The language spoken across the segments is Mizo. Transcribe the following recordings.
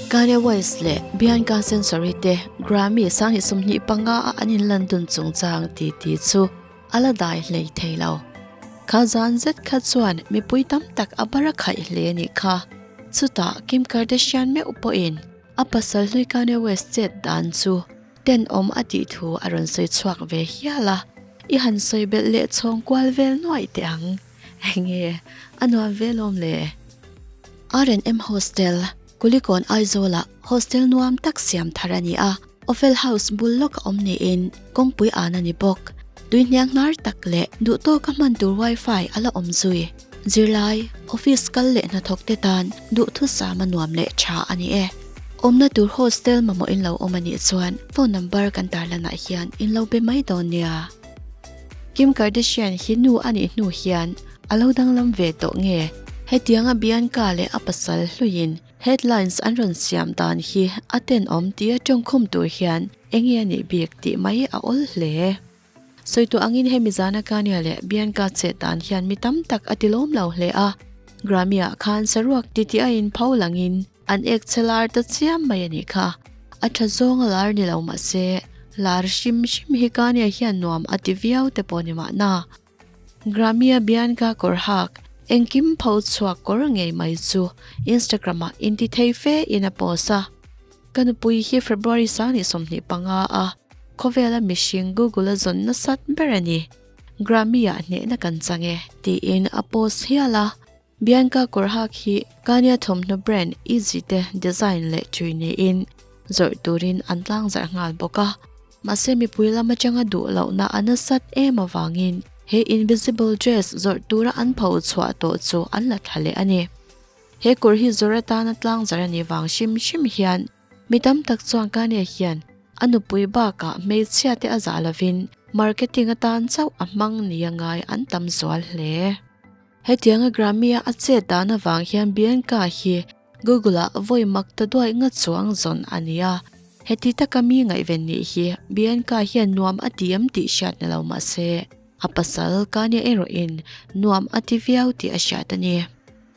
Kanye West leh Bianca Censori te Grammy 2025 a an inlan dun chungchang titi chu a la dai hlei thei lo. Kha zan zet kha chuan mipui tam tak a bar a khaih hle a nih kha. Chutah Kim Kardashian meuh pawhin a pasal hlui Kanye West chet dan chu tenawm a tih thu a rawn sawi chhuak ve hial a, i han sawi belh leh chhawng kual vel nuaih teh ang. Enge a nuam ve lawm le? R&M Hostel, Kulikawn Aizawlah hostel nuam tak siam thar a ni a, Ophel House bul lawk a awm niin kawngpui an a ni bawk. Tui hniang hnar tak leh duh tawka hman tur wifi a la awm zui. Zirlai, office kal leh hnathawk te tan duhthusam a nuam leh tha a ni e. Awmna tur hostel mamawh in lo awm a nih chuan phone number kan tarlanah hian in lo be mai dawn nia. Kim Kardashian hi nu a nih hnu hian a lo danglam ve tawh nge? Hetianga Bianca leh a pasal hluiin headlines an rawn siam dan hi a tenawm tia tawngkhum tur hian enge a nih bik tih mai a awl hle. Sawi tawh angin hemi zana Kanye leh Bianca chet dan hian mi tam tak a tilawm lo hle a, Grammy-ah khan saruak titi a inpho langin An ek che lar ta chiam mai a nih kha. A tha zawng a lar ni lo mahse, lar hrim hrim hi Kanye hian nuam a ti viau te pawh ni mahna. Grammy-a Bianca kawr hak, engkim pho chhuak kawr ngei mai chu Instagram ah inti thei fe in a post a. Ka nupui hi February 25 a khawvela mihring Google a zawn nasat ber a ni. Grammy-ah hnehna kan chang e, tiin a post hial a. Bianca kawrhak hi Kanye thawmhnaw brand Yeezy te design leh tui niin zawrh turin an tlangzarh nghal bawk a. Mahse mipui lam atanga duh lohna a nasat em avangin he invisible dress zawrh tura an pho chhuah tawh chu an la thla leh a ni. He kawr hi zawrh atana tlangzarh a nih vang hrim hrim hian Mi tam tak chuan Kanye hian a nupui bakah hmeichhia te a zah lovin marketing atan chauh a hmang nia ngai an tam zual hle. Hetianga Grammy-a a chet dan avang hian Bianca hi Google-ah vawi mak ta duaih nga chuang zawn a ni a. Heti taka mi ngaihven nih hi Bianca hian nuam a ti em tih hriat ni lo mah se, a pasal Kanye erawhin nuam a ti viau tih a hriat a ni.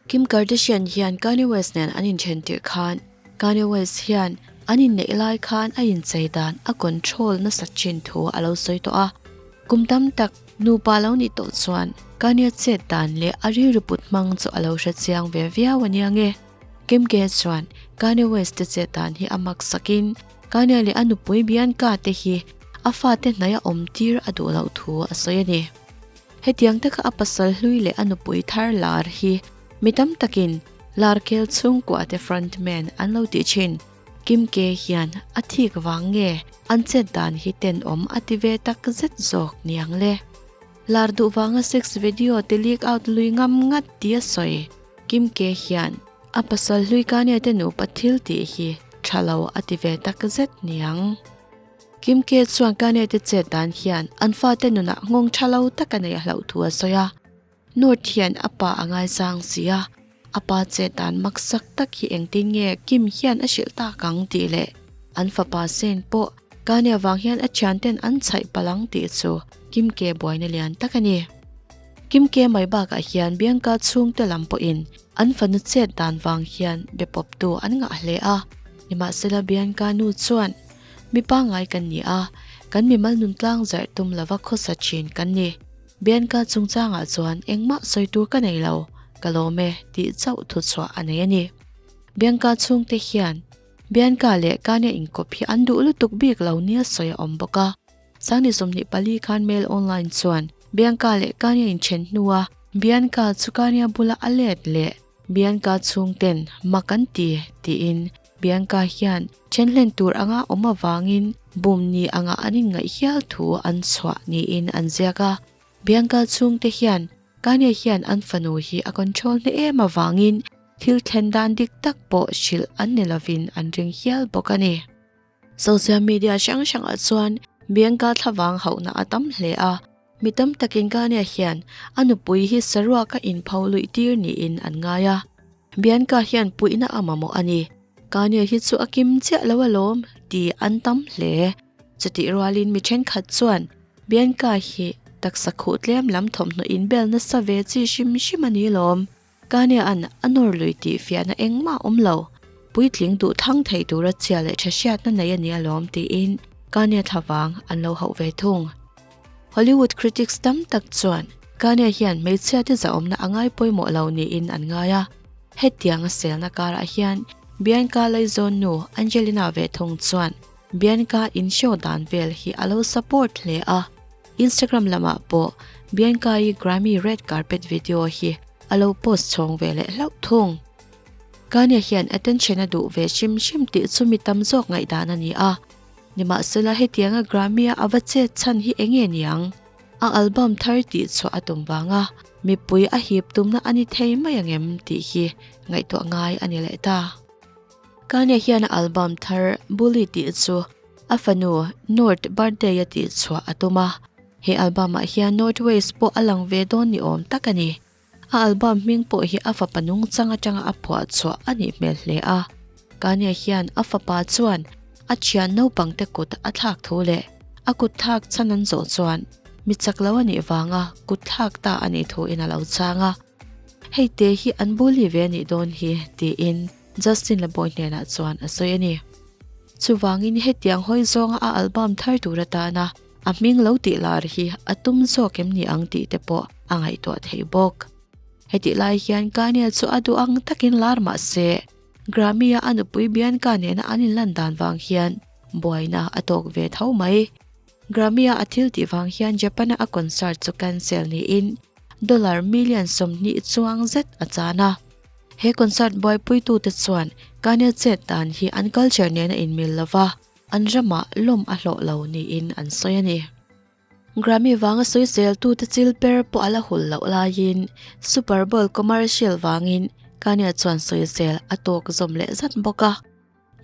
Kim Kardashian hian Kanye West nen an inthen tirh khan Kanye West hian an inneih lai khan a inchei dan a control nasat thin thu a lo sawi tawh a. Kum tam tak nupa lo nih tawh chuan Kanye chet dan leh a rilru put hmang chu a lo hre chiang ve viau a nia nge. Kim K chuan Kanye West te chet dan hi a mak sakin Kanye leh a nupui Bianca te hi a fate hnaia awm tir a duh loh thu a sawi a ni. Hetiang taka a pasal hlui leh a nupui thar lar hi mi tam takin lar khel chhungkua te frontman an lo tih thin. Kim K hian a thik vang nge an chet dan hi tenawm a ti ve tak zet zawk niang le. Lar duh vanga sex video te leak out lui ngam ngat tia sawi Kim K hian a pasal hlui Kanye te nupa thil tih hi tha lo a ti ve tak zet niang. Kim K chuan Kanye te chet dan hian an fate nunah nghawng tha lo tak a nei a hlauh thu a sawi a. North hian a pa a ngaisang si a, a pa chet dan maksak tak hi engtin nge Kim hian a hrilh tak ang tih leh an fapa Sen pawh Kanye avang hian a thianten an chhaih palh ang tih chu Kim K buaina lian tak a ni. Kim K mai bakah hian Bianca chhungte lam pawhin an fanu chet dan vang hian be pawptu an ngah hle a, nimahsela Bianca nu chuan Mi pangngai kan ni a, kan mimal nun tlang zarh tum lova khawsa thin kan ni. Bianca chungchangah chuan engmah sawi tur ka nei lo, ka lawm e tih chauh thuchhuah a nei a ni. Bianca chhungte hian Bianca leh Kanye inkawp hi an duh lutuk bik lo nia sawi a awm bawk a. Sangni 24 khan Mail Online chuan Bianca leh Kanye inthen hnua Bianca chu Kanye bula a let leh Bianca chhungten mak an ti tiin Bianca hian then hlen tur anga awm avangin bum ni anga an inngaih hial thu an chhuah niin an ziak a. Bianca chhungte hian Kanye hian an fanu hi a control hne em avangin thil thlen dan dik tak pawh hrilh an ni lovin an ring hial bawk a ni. Social media hrang hrangah chuan Bianca thlavang hauhna a tam hle a, mi tam takin Kanye hian a nupui hi saruak a inpho luih tir niin an ngai a. Bianca hian puihna a mamawh a ni. Kanye hi chu a kim chiah lo alawm tih an tam hle. Chutih rualin mi thenkhat chuan Bianca hi taksa khuh tlem lam thawmhnaw inbel nasa ve chi hrim hrim a ni lawm. Kanye-a'n a nawr lui tih fiahna engmah a awm lo. Puitling duh thlang thei tura chhia leh tha hriatna nei a ni alawm tiin Kanye thlavang an lo hauh ve thung. Hollywood critics tam tak chuan Kanye hian hmeichhiate zahawmna a ngai pawimawh lo niin an ngai a. Hetianga selna karah hian Bianca Laizawn nu Angelina ve thung chuan Bianca in show dan vel hi a lo support hle a. Instagram lamah pawh Bianca-i Grammy red carpet video hi a lo post chhawng ve leh hlauh thung. Kanye hian attention a duh ve hrim hrim tih chu mi tam zawk ngaihdan a ni a. Nimahsela hetianga Grammy-a a va chet chhan hi eng nge niang? A album thar tih chhuah a tum vanga mipui a hip tumna a ni thei mai angem tih hi ngaihtuah ngai a ni leh ta. Kanye hian a album thar Bully tih chu a fanu North birthday a tih chhuah a tum a. He album ah hian North West pawh a lang ve dawn ni awm tak a ni. A album hming pawh hi a fapa nungchang atanga a phuah chhuah a nih hmel hle a. Kanye hian a fapa chuan a thian naupangte kut a thlak thu leh a kut thlak chhan an zawh chuan mi chak lo a nih vanga kut thlak ta a nih thuin a lo chhang a. Hei te hi an bully ve a nih dawn hi tiin Justin Laboy hnenah chuan a sawi a ni. Chuvangin hetiang hawi zawnga a album thar tur atana A hming lo tih lar hi a tum zawk em ni ang tih te pawh a ngaihtuah theih bawk. Hetih lai hian Kanye chu a duh ang takin lar mah se, Grammy-a a nupui Bianca nena an inlan dan vang hian buaina a tawk ve tho mai. Grammy-a a thil tih vang hian Japan-a a concert chu cancel niin dollar million 20 chuang zet a chan a. He concert buaipuitute chuan Kanye chet dan hi an culture nena inmil lova, An ramah lawm a hlawh lo niin an sawi a ni. Grammy vanga sawiseltute chil per pawh a la hul loh laiin Super Bowl commercial vangin Kanye chuan sawisel a tawk zawm leh zat bawk a.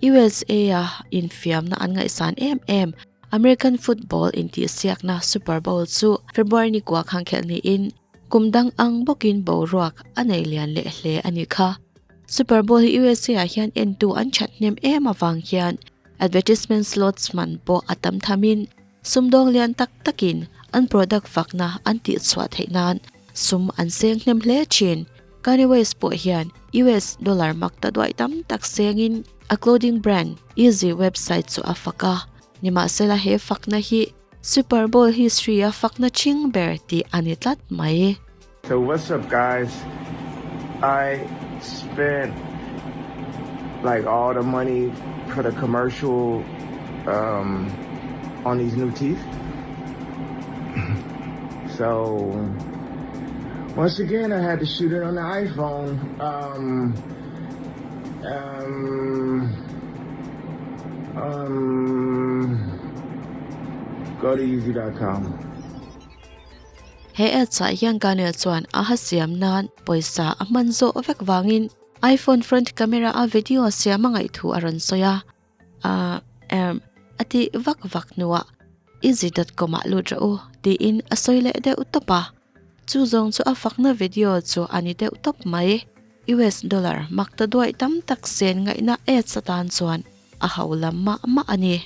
USA-a infiamna an ngaihsan em em American football intihsiakna Super Bowl chu February ni kua khan khelh niin kum dang ang bawkin boruak a nei lian leh hle a ni kha. Super Bowl hi USA ah hian entu an that hnem em avang hian advertisement slots man pawh a tam thamin sumdawng lian tak takin an product fakna an tihchhuah theih nan sum an seng hnem hle thin. Kanye West pawh hian US dollar mak ta duai tam tak sengin a clothing brand Yeezy website chu a fak a, nimahsela he fakna hi Super Bowl history a fakna ching ber tih a ni tlat mai. So what's up guys I spent like all the money for the commercial um on these new teeth so once again I had to shoot it on the iPhone um um um go to easy.com He ads ah hian Kanye chuan a ha siam nan pawisa a hman zawh vek vangin iPhone front camera a video siam a ngaih thu a rawn sawi a, ah erm a tih vak vak hnuah easy dot com ah lut rawh u tiin a sawi leh deuh tawp a, chu zawng chu a fakna video chu a ni deuh tawp mai. US dollar mak ta duaih tam tak sen ngaihna ads atan chuan a ho lam mah mah a ni.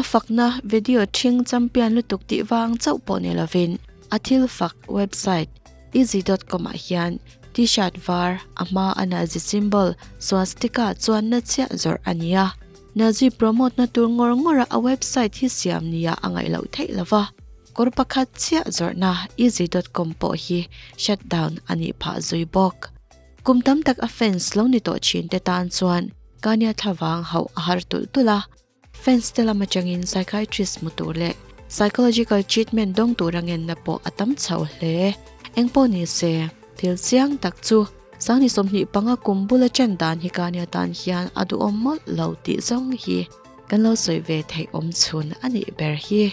A fakna video ṭhing champion lutuk tih vang chauh pawh ni lovin a thil fak website easy dot com ah hian t-shirt var a hma a Nazi symbol swastika chuan na chiah zawrh a ni a. Nazi promote na tur ngawr ngawr a a website hi siam nia a ngaih loh theih lova kawr pakhat chiah zawrhna easy dot com pawh hi shut down a nih phah zui bawk. Kum tam tak a fans lo ni tawh thin te tan chuan Kanye thlavang hauh a har tulh tulh a, fans te lam atangin psychiatrist hmu tur leh psychological treatment dawng tura ngenna pawh a tam chho hle. Engpawh ni se, thil chiang tak chu Sangni 25 kum bula chen dan hi Kanye tan hian a duhawm mawlh lo tih zawng hi kan lo sawi ve theih awm chhun a nih ber hi.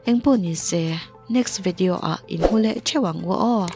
Engpawh ni se, next video ah inhmu leh theuh ang u aw.